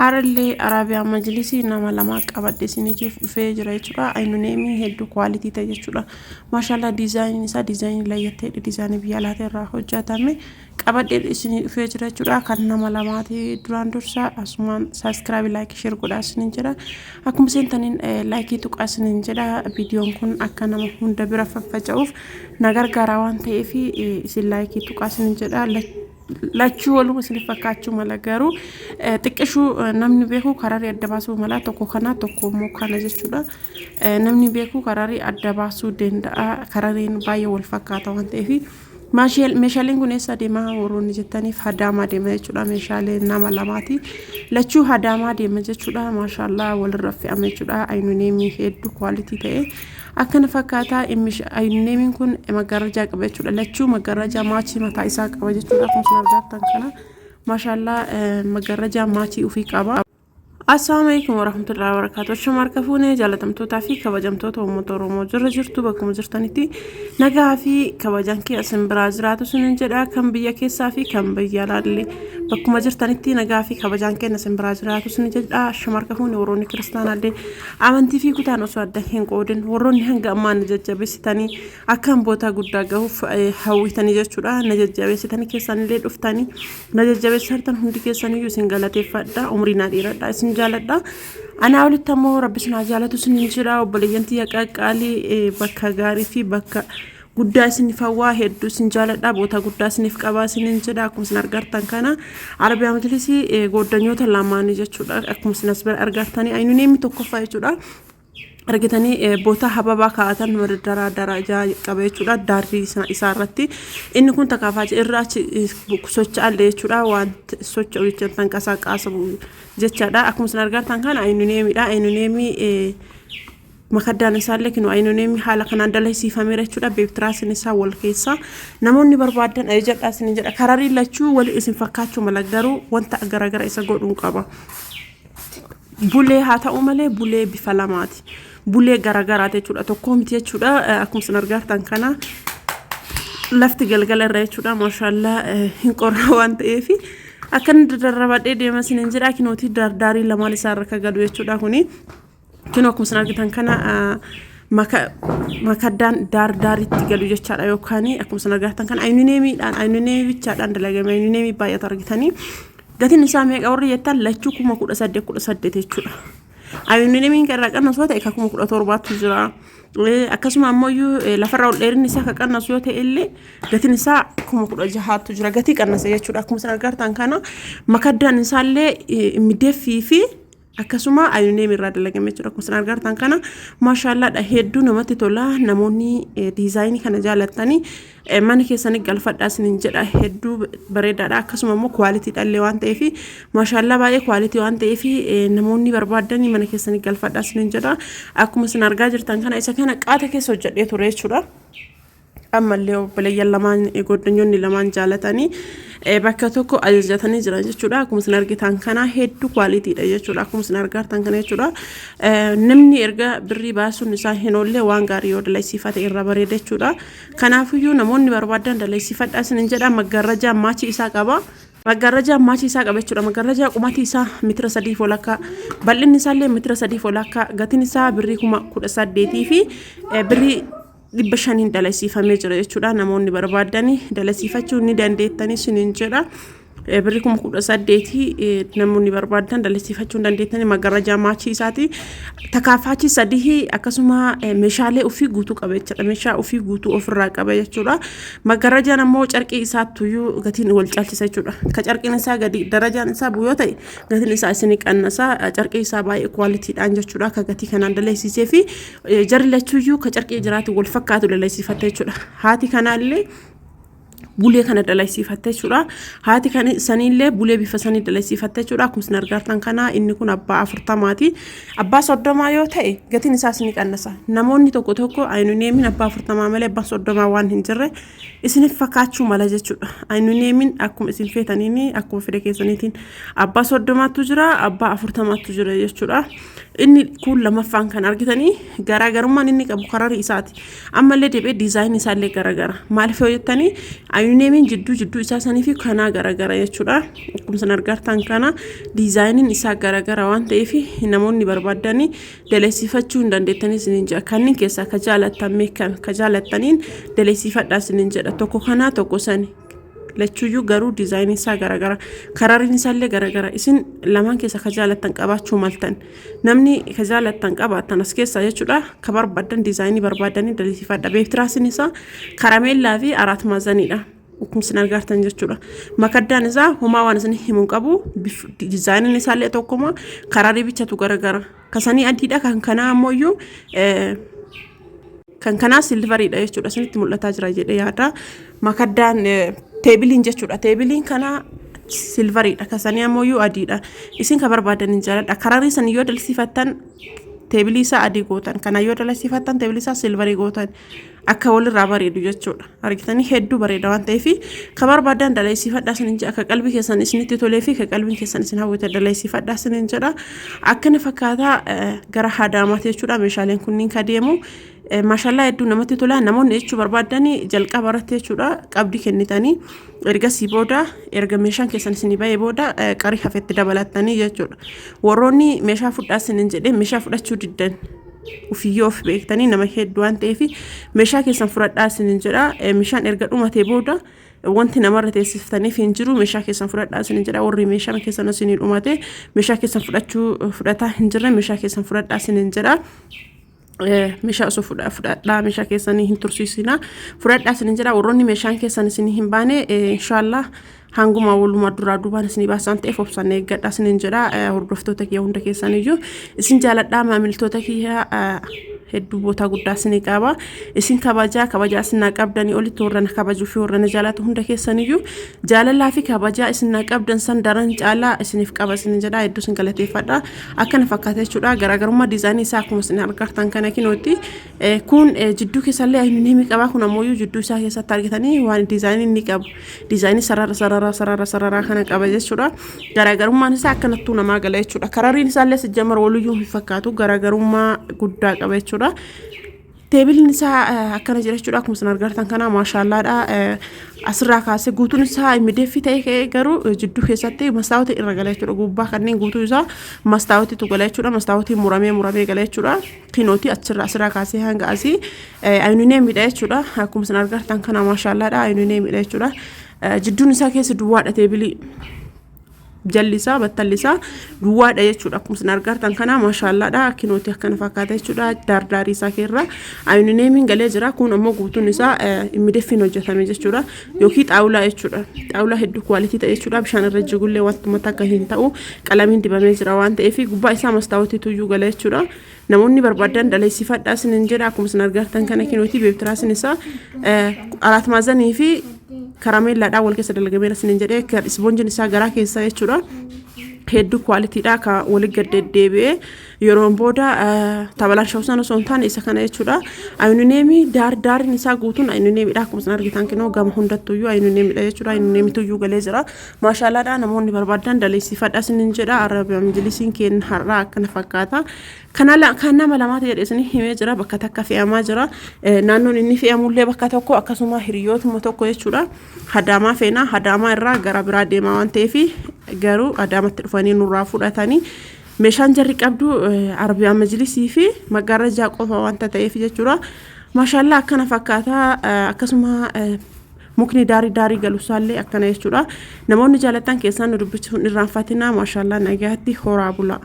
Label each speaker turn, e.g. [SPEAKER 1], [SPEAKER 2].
[SPEAKER 1] Har'allee Araabiyaa Majlisii nama lama qabadhe isiniif dhufee jira jechuudha. Aynuneemii hedduu kwaalitii ta'e jechuudha. Maashaallah, diizaayiniin isaa diizaayinii layyatteedha. Diizaayinii biyya alaatii irraa hojjetame qabadhee isinii dhufee jira jechuudha. Kan nama lamaati. Duraan dursa asumaan subscribe, like, share godhaa isiniin jedha. Akkuma seentaniin like tuqaa isiniin jedha. Viidiyoon kun akka nama hunda bira faffaca'uuf na gargaara waan ta'eef isin like tuqaa isiniin jedha. Lachuu waluma isiniif fakkaachuu mala, garuu xiqqishuu namni beeku kararii adda baasuu mala. Tokko kana, tokko immoo kana jechuudha. Namni beeku kararii adda baasuu danda'a. Karariin baay'ee wal fakkaata waan ta'eef. Meeshaaleen kun eessa deemaa warroonni jettaniif, Hadaamaa deema jechuudha. Meeshaalee nama lamaati. Lachuu Hadaamaa deema jechuudha. Maashaallah, walirra fe'ame jechuudha. Aynuneemii hedduu kwaalitii ta'e akkana fakkaata. Aynuneemiin kun maggaarrajaa qaba jechuudha. Lachuu maggaarrajaa match mataa isaa qaba jechuudha. Akkuma isin argattan kana, maashaallah, maggaarrajaa match ofii qaba. Assalaamu alaikum warahmatullahi wabarakatuh. Shama harka fuunee, jaalatamtootaa fi kabajamtoota uummata Oromoo jirra jirtu, bakkuma jirtanitti nagaa fi kabajaan kee isin biraa jiraatu sinin jedha. Kan biyya keessaa fi kan biyya alaallee bakkuma jirtanitti nagaa fi kabajaan keenya isin biraa jiraatu sinin jedha. Shama harka fuunee, warroonni kiristaanaallee amantii fi kutaan osoo adda hin qoodin, warroonni hanga ammaa na jajjabeessitanii akkaan bootaa guddaa gahuuf hawwitanii jechuudha. Na jajjabeessitanii keessanillee dhuftanii na jajjabeessartan, hundi keessaniyyuu isin galateeffadha. Umrii naa dheeradha, isin jaaladha. Anaa olitti ammoo Rabbi isin haa jaalatu isin jedha. Obboleeyyan tiyya qaqqaalii, bakka gaarii fi bakka guddaa isiniif hawwaa, hedduu isin jaaladha, boota guddaa isiniif qabaa isinin jedha. Akkuma isin argartan kana, Arabiyaa Majlisii gooddanyoota lamaanii jechuudha. Akkuma isin as bira argartanii, aynuneemmi tokkoffaa jechuudha. Argitanii, boota hababaa kaa'atan madaddaraa darajaa qaba jechuudha. Daarrii isaa irratti inni kun takaafaa irraa achi socho'allee jechuudha. Waan socho'u jechuudha, tanqasaaqaasamu jechaadha. Akkuma isin argartan kana aynuneemidha. Aynuneemii makaddaan isaallee kinu aynuneemii haala kanaan dalasiifameera jechuudha. Beektiraasiin isaa wal keessa. Namoonni barbaadan ajajadhaa isin jedha. Kararii lachuu wal isin fakkaachuu mala, garuu wanta garaagara isa godhuun qaba. Bulee haa ta'u malee, bulee bifa lamaati. Bulee garagaraati jechuudha. Tokko miti jechuudha. Akkuma isin argartan kana, lafti galgala irra jechuudha. Maashaallah, hin qorra waan ta'eef akkan dadarrabadhee deema isin jedha. Kinootii dardaarii lamaan isaa irra kan galu jechuudha kuni. Kinoo akkuma isin argitan kana, makaddaan daardaaritti galu jechaadha. Yookaan akkuma isin argitan kana, aynuneemiidhaan, aynuneemii bichaadhaan dalagame, aynuneemii baay'atu argitanii. Gatiin isaa meeqa warri jettan, lachuu 18,000 18 jechuudha. Aynuneemiin kan irraa qannasu yoo ta'e, kan 17,000tu jira. Akkasuma ammoo lafarraa ol dheerinni isaa kan qannasu yoo ta'e illee, gatiin isaa 16,000tu jira. Gatii qannasa jechuudha. Akkuma isin argartan kana, makaddaan isaallee mideeffii fi akkasuma aynuneem irraa dalagame jechuudha. Akkuma isin argartan kana, maashaallaadha, hedduu namatti tola. Namoonni diizaayinii kana jaalattanii mana keessanii galfadhaa isiniin jedha. Hedduu bareedaadha. Akkasuma immoo kwaalitiidha waan ta'eef, maashaallaa, baay'ee kwaalitii waan ta'eef, namoonni barbaadanii mana keessanii galfadhaa isiniin jedha. Akkuma isin argaa jirtan kana, isa kana qaata keessa hojjedhee ture jechuudha. Ammallee obboleeyyan lamaan, goddanyoonni lamaan jaalatanii bakka tokko ajajatanii jiran jechuudha. Akkuma isin argitan kana, hedduu kwaalitiidha jechuudha. Akkuma isin argartan kana jechuudha. Namni erga birrii baasuun isaa hin oolle, waan gaarii yoo dalagsiifate irra bareeda jechuudha. Kanaafiyyuu namoonni barbaadan dalagsiifadhaa isinin jedha. Maggaarrajaa match isaa qaba. Maggaarrajaa match isaa qaba jechuudha. Maggaarrajaa qumatii isaa mitira 3 walakkaa. Bal'inni isaallee mitira 3 walakkaa. Gatiin isaa birrii 18,500 fi birrii 500n dalasiifamee jira jechuudha. Namoonni barbaadanii dalasiifachuu ni dandeettanii isiniin jedha. Birrii 18,000 namoonni barbaadan dalasiifachuu ni dandeettanii. Maggaarrajaa match isaati. Takaafaachii sadii, akkasuma meeshaalee ofii guutuu qaba jechuudha. Meeshaa ofii guutuu ofirraa qaba jechuudha. Maggaarrajaan ammoo carqii isaattuyyuu gatiin wal caalchisa jechuudha. Ka carqiin isaa gadi darajaan isaa bu'u yoo ta'e, gatiin isaa isinii qannasa. Carqii isaa baay'ee kwaalitiidhaan jechuudha. Akka gatii kanaan dalasiisee fi jarri lachuuyyuu ka carqii jiraatu wal fakkaatu dalasiifatte jechuudha. Haati kanaallee bulee kana dalasiifatte jechuudha. Haati kan saniillee bulee bifa sanii dalasiifatte jechuudha. Akkuma isin argartan kana, inni kun abbaa 40ti. Abbaa 30 yoo ta'e, gatiin isaas ni qannasa. Namoonni tokko tokko aynuneemiin abbaa 40 malee abbaan 30 waan hin jirre isiniif fakkaachuu mala jechuudha. Aynuneemiin akkuma isin feetaniin, akkuma fedha keessaniitiin abbaa 30tu jira, abbaa 40tu jira jechuudha. Inni kun lamaffaan kan argitanii garaagarummaan inni qabu kararii isaati. Ammallee deebi'ee diizaayinii isaallee garaagara. Maaliif yoo jettanii, ayuneemiin jidduu jidduu isaa sanii fi kanaa garaagara jechuudha. Akkuma isin argartan kana diizaayiniin isaa garaagara waan ta'eef, namoonni barbaadanii daleessifachuu hin dandeettanii isiniin jedha. Kanneen keessaa ka jaalattan meekan ka jaalattaniin daleessifadhaa isiniin jedha. Tokko kanaa, tokko sani. Lachuuyyuu garuu diizaayiniin isaa garaagara. Karariin isaallee garaagara. Isin lamaan keessa ka jaalattan qabaachuu maltan. Namni ka jaalattan qabaattan as keessaa jechuudha. Ka barbaadan diizaayinii barbaadanii daleessifadha. Beektiraasiin isaa karameellaa fi araat maazaniidha. Akkuma isin argartan jechuudha. Makaddaan isaa homaa waan isin himu qabu, diizaayiniin isaallee tokkuma, kararii bichatu garaagara. Kasanii adiidha, kan kanaa ammoo kan kanaa silvariidha jechuudha. Isinitti mul'ataa jira jedhee yaada. Makaddaan teebiliin jechuudha. Teebiliin kanaa silvariidha. Kasanii ammoo adiidha. Isin ka barbaadan hin jaaladha. Kararii san yoo dalsiifattan teebilii isaa adii gootan. Kana yoo dalsiifattan teebilii isaa silvarii gootan. Akka walirraa bareedu jechuudha. Argitanii, hedduu bareeda waan ta'eef, ka barbaadan daleessifadhaa isinin jedha. Ka qalbii keessan isinitti tolee fi ka qalbiin keessan isin hawwite daleessifadhaa isinin jedha. Akkana fakkaataa gara Hadaamaati jechuudha. Meeshaaleen kunniin ka deemu. Maashallaa, hedduu namatti tola. Namoonni jechuu barbaadanii jalqaba irratti jechuudha qabdii kennitanii, ergasii booda, erga meeshaan keessan isinii bahee booda, qarii hafetti dabalattanii jechuudha. Warroonni meeshaa fudhaa isinin jedhee meeshaa fudhachuu diddan, ufiyyoo of beektanii nama hedduu waan ta'eef, meeshaa keessan fudhadhaa isinin jedha. Meeshaan erga dhumatee booda wanti namarra teessiftaniif hin jiru. Meeshaa keessan fudhadhaa isinin jedha. Warri meeshaan keessan isinii dhumate, meeshaa keessan fudhachuu fudhataa hin jirre, meeshaa keessan fudhadhaa isinin jedha. Meeshaa osoo fudhadhaa, meeshaa keessanii hin tursiisinaa, fudhadhaa isinin jedha. Warroonni meeshaan keessan isinii hin baane, inshaallah hanguma walumaa duraa duubaan isinii baasan ta'eef obsaan eeggadhaa isinin jedha. Hordoftoota kiyya hunda keessaniyyuu isin jaaladhaa. Maamiltoota kiyya hedduu bootaa guddaa isinii qaba. Isin kabajaa, kabajaa isin naa qabdanii olitti warra na kabajuu fi warra na jaalatu hunda keessaniyyuu jaalalaa fi kabajaa isin naa qabdan san daran caalaa isiniif qaba isinin jedha. Hedduu isin galateeffadha. Akkana fakkaata jechuudha. Garaagarummaa diizaayinii isaa akkuma isin argartan kana kinootti. Kun jidduu keessallee aluminiyeemii qaba. Kun ammoo jidduu isaa keessatti argitanii waan diizaayinii inni qabu. Diizaayinii sarara sarara sarara sarara kana qaba jechuudha. Garaagarummaan isaa akkanattuu namaa gala jechuudha. Karariin isaallee sijjamar waluyyuu hin fakkaatu, garaagarummaa guddaa qaba jechuudha. Teebiliin isaa akkana jira jechuudha. Akkuma isin argartan kana maashaallaadha. Asirraa kaasee guutuun isaa mideeffii ta'ee ka'ee, garuu jidduu keessatti mastaawwatii irra gala jechuudha. Gubbaa kanneen guutuu isaa mastaawwatiitu gala jechuudha. Mastaawwatiin muramee muramee gala jechuudha. Kinooti achirraa asirraa kaasee hanga asii ayinineemidha jechuudha. Akkuma isin argartan kana maashaallaadha. Ayinineemidha jechuudha. Jidduun isaa keessa duwwaadha teebilii. Jalli isaa, battalli isaa duwwaadha jechuudha. Akkuma isin argartan kana maashaallaadha. Kinooti akkana fakkaata jechuudha. Daardaarii isaa keerra ayinineemiin galee jira. Kun ammoo guutuun isaa immideffiin hojjetame jechuudha, yookiin xaawulaa jechuudha. Xaawulaa hedduu quality ta'e jechuudha. Bishaan irra jigullee wantuma takka hin ta'u. Qalamiin dibamee jira waan ta'eef, gubbaa isaa mastaawwatiitu iyyuu gala jechuudha. Namoonni barbaadan daleessifadhaa isinin jedha. Akkuma isin argartan kana kinooti beebtiraasin isaa araat maazanii fi karameellaadhaan wal keessa dalagameera isinin jedhee. Ispoonjiin isaa garaa keessa jechuudha. Hedduu qualitydha, ka walitti gad deddeebi'ee yeroon booda tabalaan shawsan osoo hin taane isa kana jechuudha. Ayinineemii daar daariin isaa guutuun ayinineemiidha. Akkuma isin argitan kinoo gama hundattuyyuu ayinineemiidha jechuudha. Ayinineemituyyuu galee jira. Maashaallaadha, namoonni barbaadan daleessifadha isinin jedha. Arabiyaa majlisiin keenya har'aa akkana fakkaata. Kan nama lamaati jedhe isin himee jira. Bakka takka fe'amaa jira. Naannoon inni fe'amullee bakka tokko, akkasuma hiriyootuma tokko jechuudha. Hadaamaa feenaa, Hadaamaa irraa gara biraa deemaa waan ta'eef, garuu Adaamatti dhufanii nurraa fudhatanii. Meeshaan jarri qabdu Arabiyaa majlisii fi maggaarrajaa qofa wanta ta'eef jechuudha. Maashaallaa, akkana fakkaataa. Akkasuma mukni daarii daarii galusaallee akkana jechuudha. Namoonni jaalatan keessaan nu dubbisuun irraanfatinaa. Maashaallaa, nagaatti horaa bulaa.